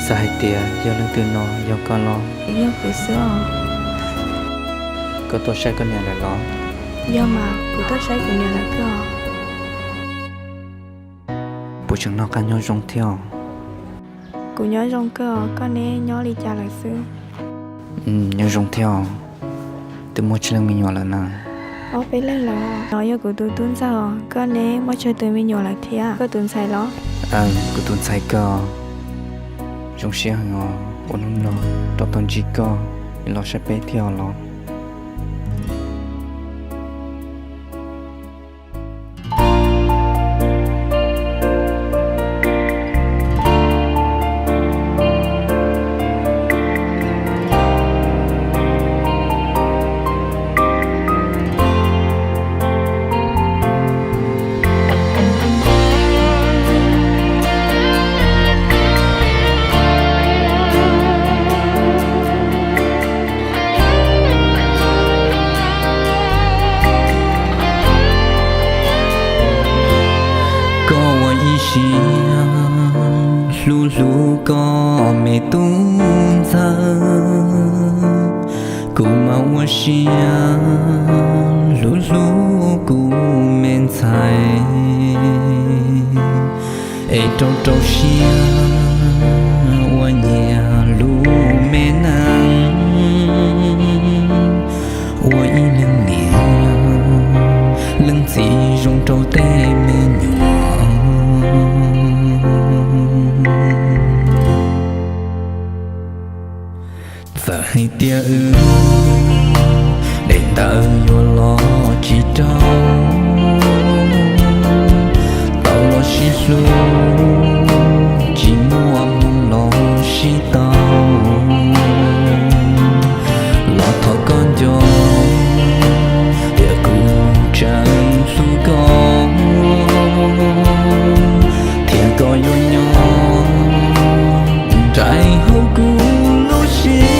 Txawm hais tias yog leej twg no, yog koj los? Yog kuv xwb os. Koj tuaj saib koj niam lawm los? Yog mas, kuv tuaj saib kuv niam lawm koj. Puas tseem noj qab nyob zoo thiab os? Kuv nyob zoo kawg os, koj neb nyob li cas lawm xwb? Nyob zoo thiab os. Twb muaj tsawg leej me nyuam lawm na? Ob peb leeg lawm. No yog kuv tus tub ntxawg os, koj neb muaj tsawg tus me nyuam lawm thiab? Koj tus ntxhais los? Kuv tus ntxhais kawg. Zoo siab heev os uas hnub no rov tau ntsib koj, los saib peb thiab os los. Koj ua ib siab hlub hlub koj me tub ntxawg, kuv mas ua siab hlub hlub kuv me ntxhais, es rau rau siab ua nyias lub me neej, ua ib leeg niam leej txiv zoo rau tej me nyuam. Txawm hais tias wb daim ntawv yuav los tsis raug, tau los sib hlub tsis muaj hmoo los sib tau, los thov koj nco tias kuv tseem hlub koj, thiab koj yuav nyob nraim hauv kuv lub siab.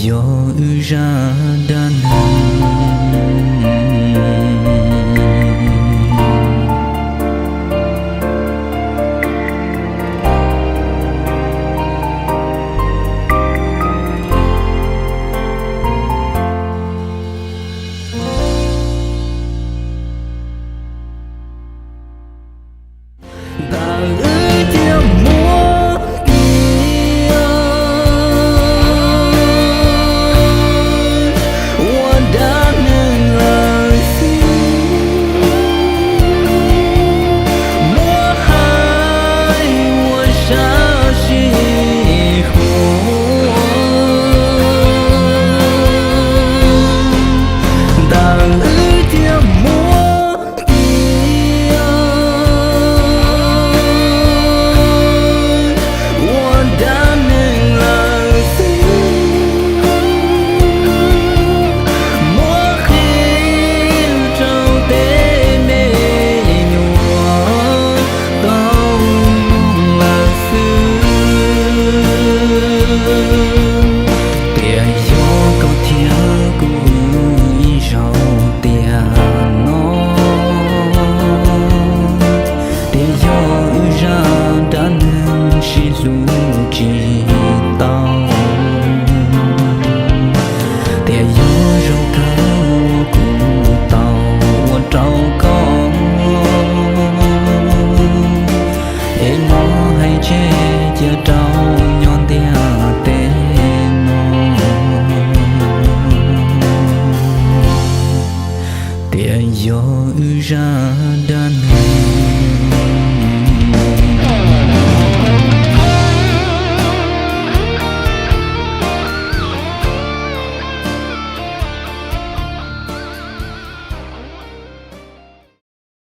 yog wb zaj dab neeg. Ntawm wb thiaj muab kiag ua dab neeg lawm xwb. Muab hais ua sab sij huam, ntawm wb thiaj muab kiag ua dab neeg lawm xwb. Muab qhia rau tej me nyuam tau mloog lawm xwb. Tias yog koj thiab kuv ib zaug tiam no, tias yog wb zaj dab neeg sib hlub tsis tau, tias yog zoo kawg uas kuv tau ua rau koj, es no hais tseg cia rau nyob ntiaj teb no. Tias yog wb zaj dab neeg